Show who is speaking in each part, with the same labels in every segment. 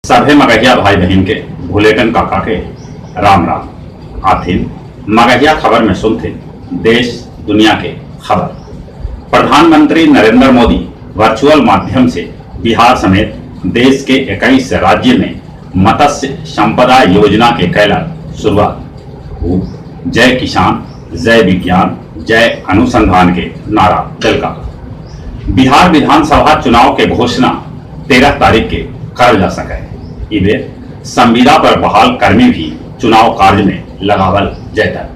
Speaker 1: सभे मगहिया भाई बहिन के भुलेटन काका के राम राम। आथिन मगहिया खबर में सुनथिन देश दुनिया के खबर। प्रधानमंत्री नरेंद्र मोदी वर्चुअल माध्यम से बिहार समेत देश के 21 राज्य में मत्स्य संपदा योजना के कैला शुरुआत। उ जय किसान, जय विज्ञान, जय अनुसंधान के नारा दिलका। बिहार विधानसभा चुनाव के घोषणा 13 तारीख के करल जा सके है। ई बेर संविदा पर बहाल कर्मी भी चुनाव कार्य में लगावल जयतन।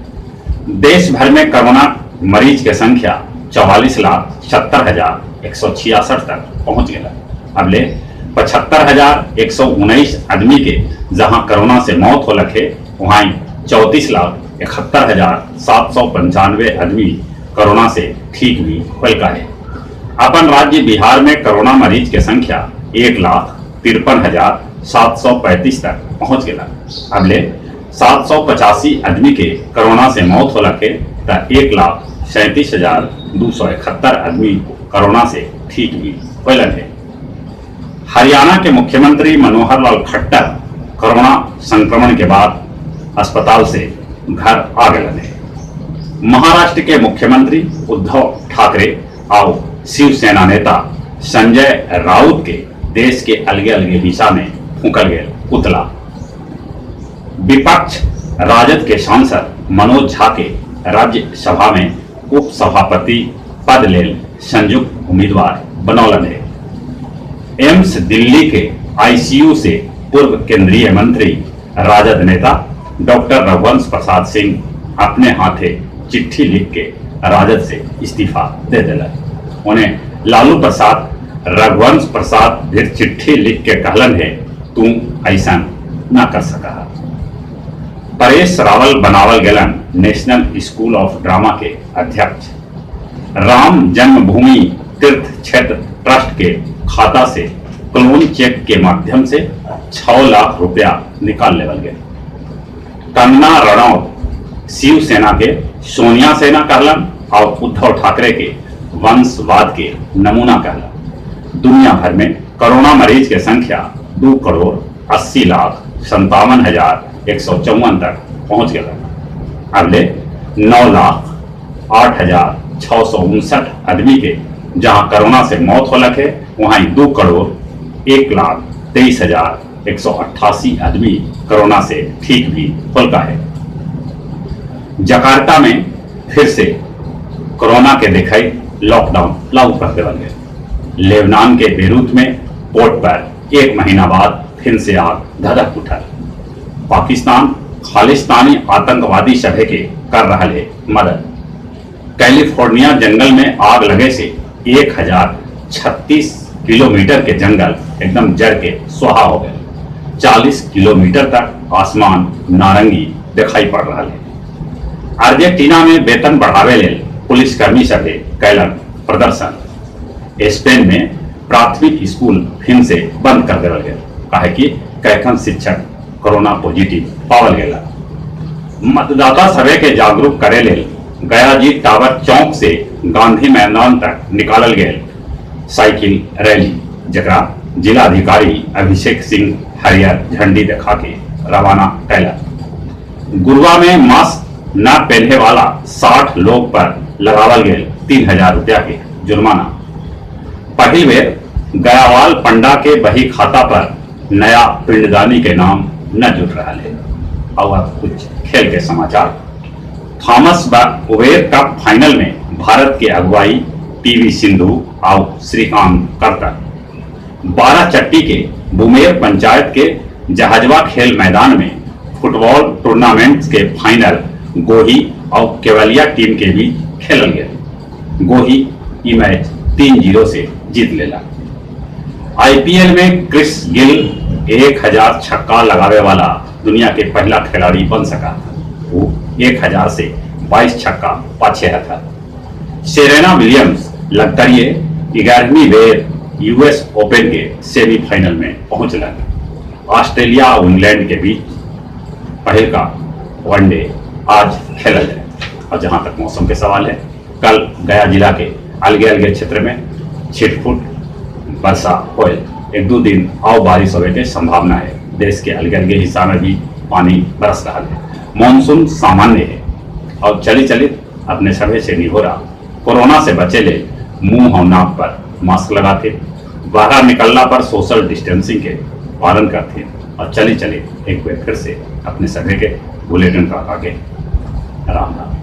Speaker 1: देश भर में कोरोना मरीज के संख्या 44,70,166 तक पहुंच गया। अबले 75,119 आदमी के जहां कोरोना से मौत हो लखे, वहां 34,71,795 आदमी कोरोना से ठीक भी होलका है। अपन राज्य बिहार में कोरोना मरीज के संख्या 1,53,735 तक पहुंच गया। अबले 785 आदमी के कोरोना से मौत होला के त 1,37,271 आदमी कोरोना से ठीक भी होलन है। हरियाणा के मुख्यमंत्री मनोहर लाल खट्टर कोरोना संक्रमण के बाद अस्पताल से घर आ गए है। महाराष्ट्र के मुख्यमंत्री उद्धव ठाकरे और शिवसेना नेता संजय राउत के देश के अलगे अलगे हिस्सा में फूकल गए पुतला। विपक्ष राजद के सांसद मनोज झा के राज्यसभा में उपसभापति पद लेल संयुक्त उम्मीदवार बनौलन है। एम्स दिल्ली के आईसीयू से पूर्व केंद्रीय मंत्री राजद नेता डॉक्टर रघुवंश प्रसाद सिंह अपने हाथे चिट्ठी लिख के राजद से इस्तीफा दे दिलन। उन्हें लालू प्रसाद रघुवंश प्रसाद फिर चिट्ठी लिख के कहलन है, तू ऐसा ना कर सका। परेश रावल बनावल गेलन नेशनल स्कूल ऑफ ड्रामा के अध्यक्ष। राम जन्मभूमि तीर्थ क्षेत्र ट्रस्ट के खाता से क्लोन चेक के माध्यम से 6 लाख रुपया निकाल लेवल गए। कंगना रनौत शिवसेना के सोनिया सेना कहलन और उद्धव ठाकरे के वंशवाद के नमूना कहलन। दुनिया भर में कोरोना मरीज के संख्या 2,80,57,154 तक पहुंच गया। अगले 9,08,659 आदमी के जहां कोरोना से मौत होलक है, वहां 2,01,23,188 आदमी कोरोना से ठीक भी होलका है। जकार्ता में फिर से कोरोना के देखाई लॉकडाउन लागू कर देवल गए। लेबनान के बेरूत में पोर्ट पर 1 महीना बाद फिर से आग धधक उठल। पाकिस्तान खालिस्तानी आतंकवादी सभे के कर रहा है मदद। कैलिफोर्निया जंगल में आग लगे से 1036 किलोमीटर के जंगल एकदम जर के स्वाहा हो गए। 40 किलोमीटर तक आसमान नारंगी दिखाई पड़ रहा है। अर्जेंटीना में वेतन बढ़ावे लेल पुलिसकर्मी सभे कैलन प्रदर्शन। स्पेन में प्राथमिक स्कूल फिर से बंद कर देवल गए, काहे कि कैकन शिक्षक कोरोना पॉजिटिव पावल गेला। मतदाता सभे के जागरूक करे लेल गयाजी टावर चौक से गांधी मैदान तक निकालल गेल साइकिल रैली, जकरा जिलाधिकारी अभिषेक सिंह हरियर झंडी देखा के रवाना कैला। गुरुआ में मास्क न पहने वाला 60 लोग पर लगावल गेल 3,000 रुपया के जुर्माना। पहिल बेर गयावाल पंडा के बही खाता पर नया पिंडदानी के नाम न जुट रहा है। और अब कुछ खेल के समाचार। थॉमस उबेर कप फाइनल में भारत के अगुवाई पीवी सिंधु और श्रीकांत करता। बाराचट्टी के बुमेर पंचायत के जहाजवा खेल मैदान में फुटबॉल टूर्नामेंट के फाइनल गोही और केवलिया टीम के बीच खेलल गया। गोही ई मैच 3-0 से जीत लेला। आईपीएल में क्रिस गिल 1000 छक्का लगावे वाला दुनिया के पहला खिलाड़ी बन सका। वो 1000 से 22 छक्का पाछे था। सेरेना विलियम्स लगतरिए 11वीं बेर यूएस ओपन के सेमीफाइनल में पहुंचलन। ऑस्ट्रेलिया और इंग्लैंड के बीच पहल का वनडे आज खेला जाए। और जहां तक मौसम के सवाल है, कल गया जिला के अलगे अलगे क्षेत्र में छिटफुट वर्षा होयल। एक दो दिन और बारिश होने के संभावना है। देश के अलग अलग हिस्सा में भी पानी बरस रहा है। मानसून सामान्य है। और चली चली अपने सभे से निहोरा, कोरोना से बचे ले मुंह और नाक पर मास्क लगाते, बाहर निकलना पर सोशल डिस्टेंसिंग के पालन करते और चली चले एक बार फिर से अपने सभे के बुलेटिन का आगे। राम राम।